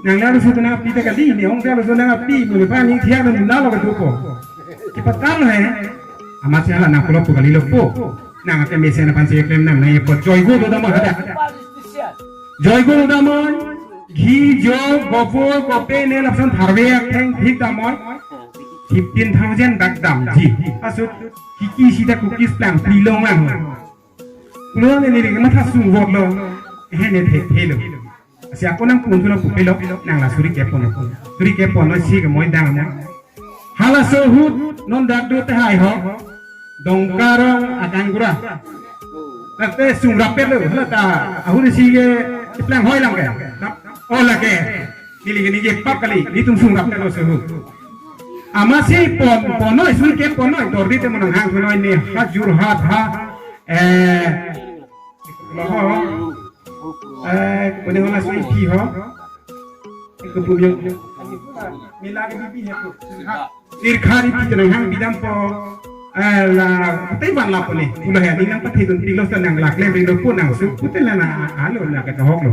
Nang larusu nang api te kali, ne ong larusu nang api, mo ne pa ni thiak nang nalo ketupo. Kepatang he. Amatsi hala nang pulo pu kalilo po. Nang ake mesen aphan si keklem nang, nang epot joigo do damoi hadak. Joigo do damoi. Ghi, jo, gopur, kope, ne lapuson tharve atheng thik damoi. Fifteen thousand dak damji. Asut kiki sida cookies plang pilong lang. Pulo ne neli kematha sungvotlo. He ne thekthelo. Lasi ako nangpun thulo pupilo, nang la suri kep pon. Suri kep pon si ke moi dang mo. Halaso ahut non dak do te hai ho. Dongkarong akanggura. Tate sungrap pet lo, hala ta ahut si ke cheplang hoi lang ke. O lake. Neli ke neli pap kali, netum sungrap pet lo laso ahut. Amatsi pon, ponnoi, suri kep ponnoi, dordi te mo nanghang ponnoi ne ha Jorhat ha. Eh, lo ho. Eh, pone hola soi pi ho. Ke pumyo. Mila ke bibi he ko. Sirkhari pi te nanghang pidampo. Eh, la, te ban lapo ne. Pulo he, ne nang pathedun pilo sa nang laklem ri lo po nang su. Pute la na, alo na ketohok lo.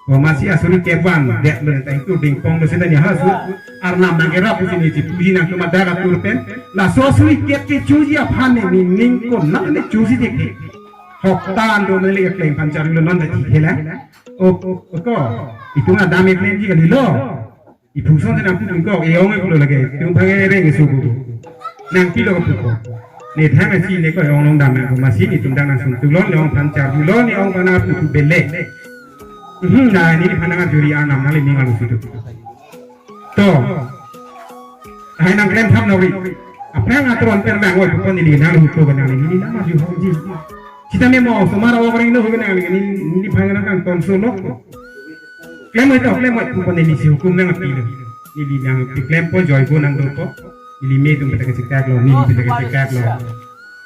Ko amatsi asuri kep van, det lo ta itu dingpong lo seta ne halaso ahut. Arnam nangkerap pusi ne chipuji nang kematha atur pen. Laso asuri kep kechoji aphan ne, ne ning ko nang ne choji dek dek. Hoktan do neli keklem aphan charjulo non ta chikhe la. O, o ko. Itum adam keklemji kalilo. Iphu ason te nangpudun ko, e-ong e pulo lake. Itum aphan reng esu pu. Nangpilo ko pu ko. Ne thang asi ne ko e-ong longdam nang ko amatsi netum dak nang sungtuk lo, ne ong aphan charjulo, ne ong aphan nangpu tu bele. Hmm, na neliphan nang arjuri arnam nangli ning alu situ. To. Hai nangklem thap nori. Aphrang atron pen nang oi pon neli nang hupo nang neli nang maju hongji. Sitame mo osomar awak ring lo ho nang neli neliphan nang kangton solo. Klem oi to, klem oi pon neli si hukum nang apilo. Neli nang pi klempo joigo nang dopo. Neli me atum pete kachekaklo, neli pete kachekaklo.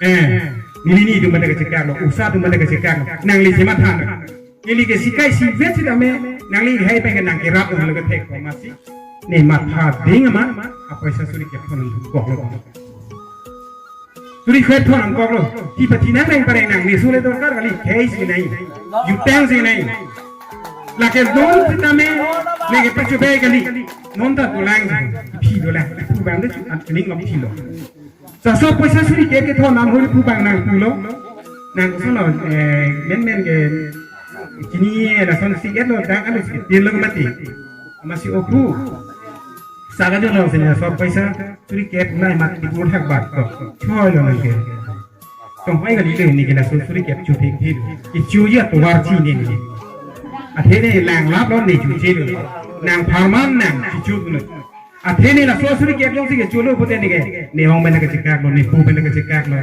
Eh, neli ni atum pete kachekaklo, usa atum pete kachekaklo. Nangli si matha nang. Neli ke sikai si vet sitame, nangli hai pen ke nangkerap nang lo kethek ko amatsi. Ne matha ding amat, apoisa suri kep pon nangkoklo. Suri kep pon nangkoklo. Ti pati nang nang pareng nang, ne sule dorkar kali, khei si nai. Jutang si nai. Lake non sitame, ne ke pachobe kali. Non ta dolang, phi dolang. Pu bang de chu an kening lo phi lo. Laso apoisa suri kep kethon nang hori pu bang nangpulo. Nang koson lo, eh, men men ke chini lason si et lo, dak alo si tin lo mati. Amatsi opu. Saga jo lo sini so paisa suri kep nai mat di pur hak bat to. Choi lo nang ke. Tong pai kali le ni ke laso suri kep chu thik thik. Ichu ya tovar chi ni ni. Athe ne lang lap lo ne chu chi lo. Nang pharman nang chu chu lo. Athe ne laso suri kep jongsi kecho lo pute ne ke, ne ong pen kachekak lo, ne pu pen kachekak lo.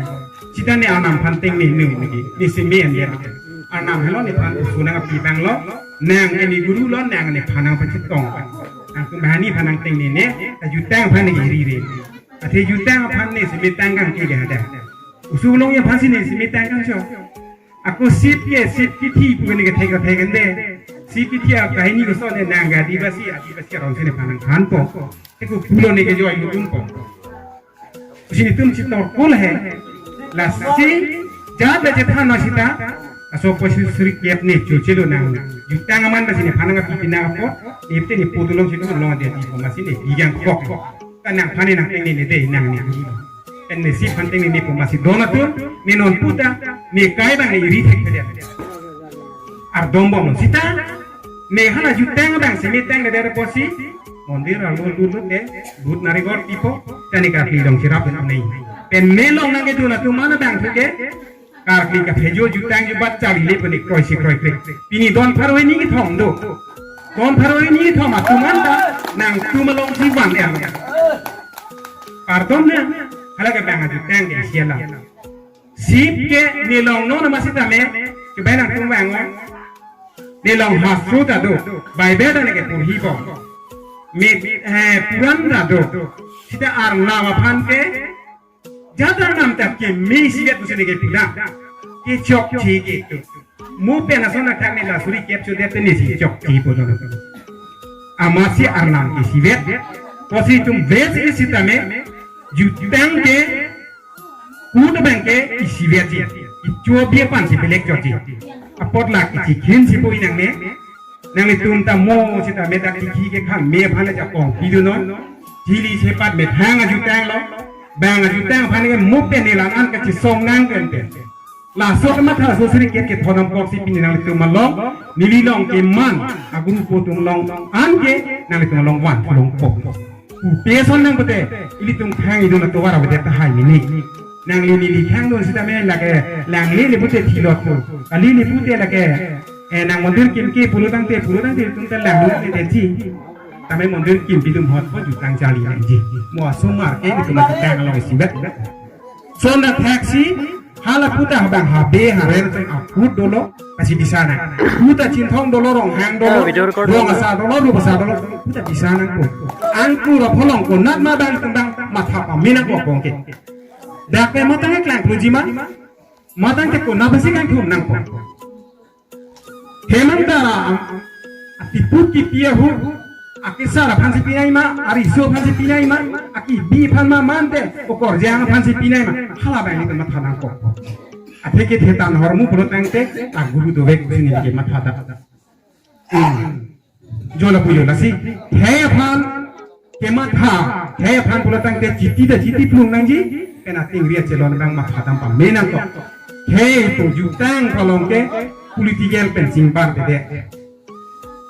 Sita ne arnam aphan tengne ne ne ke, ne seme an ya. Arnam helo nephan sunang api bang lo, nang ne guru lo, nang nephan nangpachetong. Nangtum bahani aphan nang tengne ne, ta jutang aphan ne ri re. Athe jutang aphan ne seme tangkang ke hadak. Oso along ya aphan si ne seme tangkang cho. Ako sip ke, sip kithi pu ne kethek kethek ende. Sip kithi akahini koson ne nang Adivasi, Adivasi aron si nephan nangthanpo. Eko pulo ne ke joy lutumpo. Sini tum si torkul he. Lasi jat le chethan na sita. Aso posi suri kep ne chu chelo nang. Jutang aman ba si nephan nangpi pina apot. Ipte ne putulong si tulong dia di poma si ne bigang kok. Kan nangphan ne nang tengne ne de nang ne. Pen ne si aphan tengne ne poma si don atum, ne non puta, ne kai bang ne iri thek thek. Ardom bom sita, ne hala jutang bang seme tang de de posi, mondir alu lu lu de, but nari gor tipo, tani ka pi dong sirap ne. Pen ne long nang ke dun atum mana bang thuke, karkli kaphejo jutang jubat charli le puni kroi si kroi kroi. Pini don pharo hini kethom do. Don pharo hini kethom atum anta nangtum along si van er. Pardon na, hala ke bang ajutang ke isi alam. Sip ke ne long non amat sitame, ke bang nangtum bang on. Ne long hastro ta do, Bible ta ne ke purhi bom. Me, eh, Puran ta do. Sita arnam aphan ke, jat arnam ta keme isivet pusi ne ke pura. Ke chokche ke tu. Mo pen ason athak ne la suri kep chodet ne si chokche po do. Amatsi arnam ke isivet. Pusi itum ves ke sitame, jutang ke, pu ta bang ke isivet ji. Icho bia pan si belek jot ji. Apot lak ichi khin si po inang ne. Nanglitum ta mo sitame dak tikhi ke khang me aphan ajakong pidunon. Thili sepat methang ajutang lo. Bang ajutang aphan ke mo pen ne la-an kachisong nang pen pen. Laso kematha laso suri kep kethon nangkok si pini nanglitum along. Neli long ke man. Aguru atum along an ke nanglitum along van longkok. Pu peson nang pute. Ilitum khang idun atovar avedet tahai mini. Nangli neli khang dun sitame lake, nangli le pute thilot pu. Kali le pute lake, eh, nang mondir kim ke pulo tangte, pulo tangte itum ta nangli le te ji. Tame mondir kim pitum hot po jutang charli nangji. Mo asomar ke itum jutang along isivet. Son athak si, hala puta habang habe haren atum akut dolo, pasi bisa nang. Puta Chinthong dolo, Ronghang dolo, Video record Rong dolo. Asar dolo, Rup Asar dolo, puta bisa nang po. Angkur apholong konat ma bang tembang matha pame nangkok bong ke. Dak ke matang klang puji ma, matang ke konat besi kangthum nangpo. Hemang dara, atiput kipi ahut, akesar aphan si pinai ma, ariso aphan si pinai ma, akibi aphan ma mante, okorjang aphan si pinai ma, hala bang ni matha nangkok. Athe ke thetan hormu pulo tangte, aguru dovek pusi ne ke matha ta. Hmm. Jola pujo lasi, he aphan, kematha, he aphan pulo tangte chiti ta chiti plung nangji, kena ting ria chelon bang matha dam pame nangkok. He pu jutang palong ke political pen singbar dede.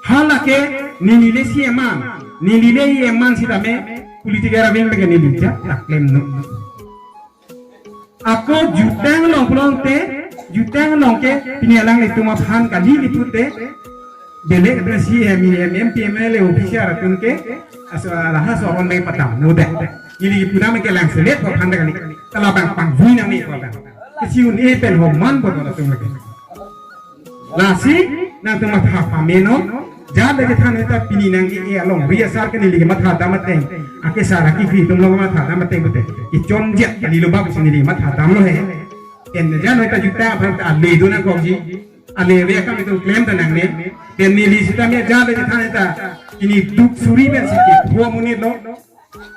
Hala ke neli le si eman, neli le i eman sitame political raving bege neli ja tak klem no. Ako jutang along pulote, jutang along ke pini alanglitum aphan kali le pute, belek pen si M E, M P, M L A official atum ke, aso, lahai ason me patam muda. Neli puna me ke lang selet aphan kali. Tala bang pangvui nang ni ko bang. Kesi un-e pen homan bo atum lagi. Lasi, nangtum matha pame non, jat le chethan ta pini nang e along, ri asar ke neli matha dam ateng, akesar akikri atum along matha dam ateng pute, kechonjat kali lo bab si neli matha dam lo he. Pen jat le ta juta aphan ta ale do nangkokji, ale ave akam itum klem ta nangne, pen neli sitame jat le chethan ta, pini duk suri pen si ke, phu amonit lo,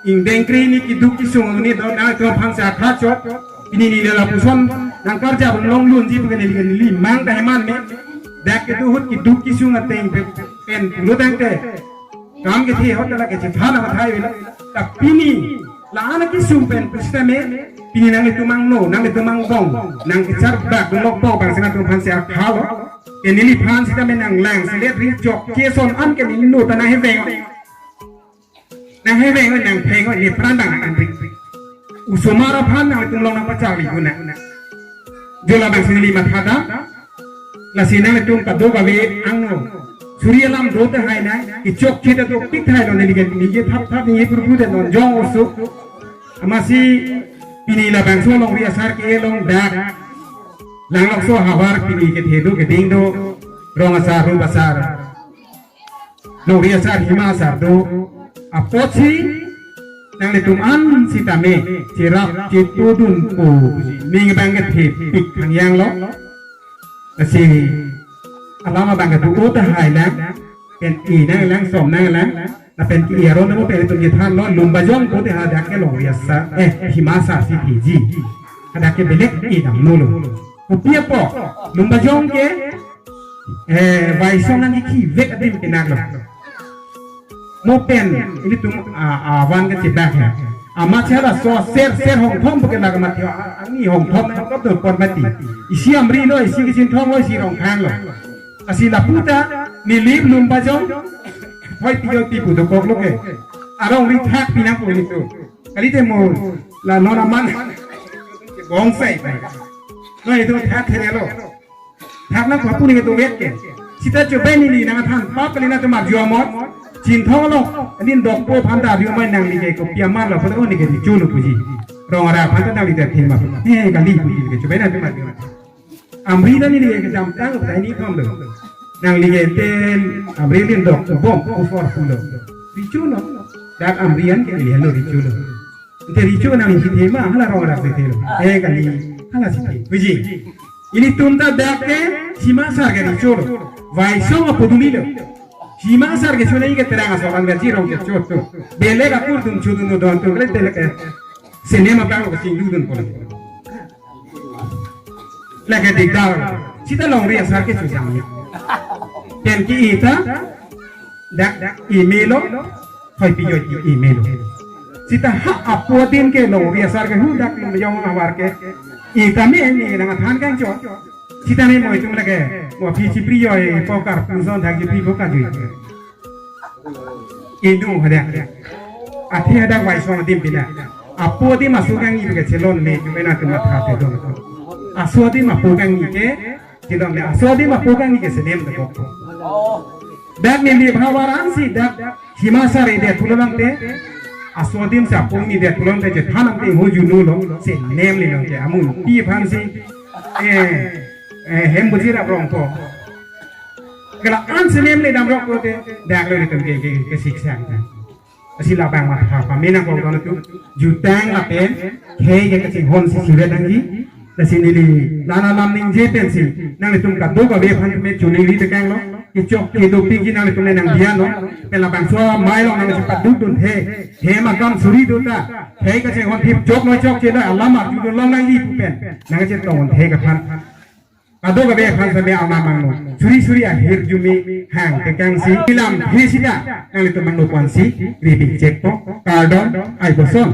ingdeng kre ni keduk kesung amonit do, nangtum aphan si akha chot. Pini neli lapuson nangkarjap long lunji pu ke neli, neli mang ta heman me. Dak kedo ahut keduk kesung ateng pen, pen pulo tangte, kam kethe ahut la kechethan amat hai velo. Ta pini la-an kesung pen pusitame, Pini nanglitum angno, nanglitum angbong, nangkechar bak lok po bang si nangtum aphan si akhalo. Ke neliphan sitame nanglang selet ri chokche ason an ke neli no ta nangheveng. Nangheveng, nangpheng, nepran bang nang anpik. Osomar aphan nangtum along nangpacharli pu na. Jo labang si neli mathadam. Lasi nangtum kadokave angno suri alam do tahai nang, kechokche ta dopik tahai lo neli ke, neli ke thap thap neli purpur de non jong oso. Amatsi pini labangso alongri asar ke-e along dak langlokso ahavar pini kethe do keding do, rong asar, rup asar, longri asar, hima asar do apotsi nanglitum an sitame cherap chetodunpo, ning abang kethepik thangyang lo. Lasi alam abang kedo tahai lang, pen-i nanglang, som nanglang, lapen ke-i aron mo pen itum kethanlo, Lumbajong pu tahai dak ke longri asar, eh, hima asar si theji. Hadak ke belek e damnolo. Kopi apot, Lumbajong ke, eh, Vaisong nangkekhi vek adim penang lo. Mo pen ilitum a, avan kachebak he. Amat si halaso ser ser Hongthom pu ke lake mati, a, ani Hongthom nangkap do por mati. Isi Amri lo, isi Kasinthong lo, isi Rongkhang lo. Lasi lapu ta neli Lumbajong Thoipi Joipi pu dokok lo ke. Arong ri thak pinang pu nelitum. Kalite mo la non aman. Bongsai pai. No itu thak thene lo. Thak nang papu ni kedo vet ke. Sita chobai neli nangthan pap kali nangtum arju amot. Chinthong lo. Anin dokpo aphan ta arju amot nangli ke kopi amat lo, pada neli ke richo lo puji. Rong ara aphan ta nangli ta thema. Eh, kali puji ke chobai nangtum arju. Amri ta neli ke kedamtang pen ni thom lo. Nangli ke tel Amri anin dok bom ko for pulo. Richo lo. Dak Amri an ke neli lo richo lo. Ante richo nangli si thema, hala rong arak si thelo. Eh, kali, hala si the. Puji. Ilitum ta dak ke hima asar ke richo lo. Vaisong apo duli lo. Hima asar ke sunai ke terang asal an gaji rong ke chot tu. Belek akur dun chudun dun don tu, belek belek ke. Cinema bang lo ke sing dun pon. Lake dikdar. Sita longri asar ke susam ya. Pen ke-e ta dak email lo, Thoipi Joipi email lo. Sita ha apo adim ke longri asar ke hu dak Lumbajong ahavar ke. Itame ni nangthan kangchot. Sitame mo itum lake, mo aphi chipri joi po karpu ason thang chipri po kajui. Indu hadak. Athe hadak Vaisong adim pina. Apo adim aso kangni ke chelonle, itum ena kematha pedon. Aso adim apo kangni ke chelonle. Aso adim apo kangni ke senem dokok. Dak neli bhavar an si dak hima asar edet pulo nangte. Aso adim si apo kangni edet pulo nangte chethan nangte ho juno lo. Senemle nangte amun pi aphan si. Eh, eh, hem buji rap rong po. Kala an senemle damrok pulote, dak lo itum ke, ke, ke siksa ta. Lasi labang matha pame nangkok don tu, jutang lapen, khei ke kachinghon si sivet nangji, lasi neli, lana lam ningje pensi, nanglitum kadokave aphan me chuningri tekang lo, kechok kedopik ji nanglitum le nangdiya lo, pen labangso amei along nangli paduk dun the, hem akam suri do ta, khei kachinghon thip chok noi chokche noi alam arju dun long nangji pu pen, nangchetong the kaphan. Kadokave aphan sitame arnam angno. Suri suri ahirjume hang tekang si. Ilam he sita. Nanglitum angno kwan si. Ribik chekpo. Kardom. Ai boson.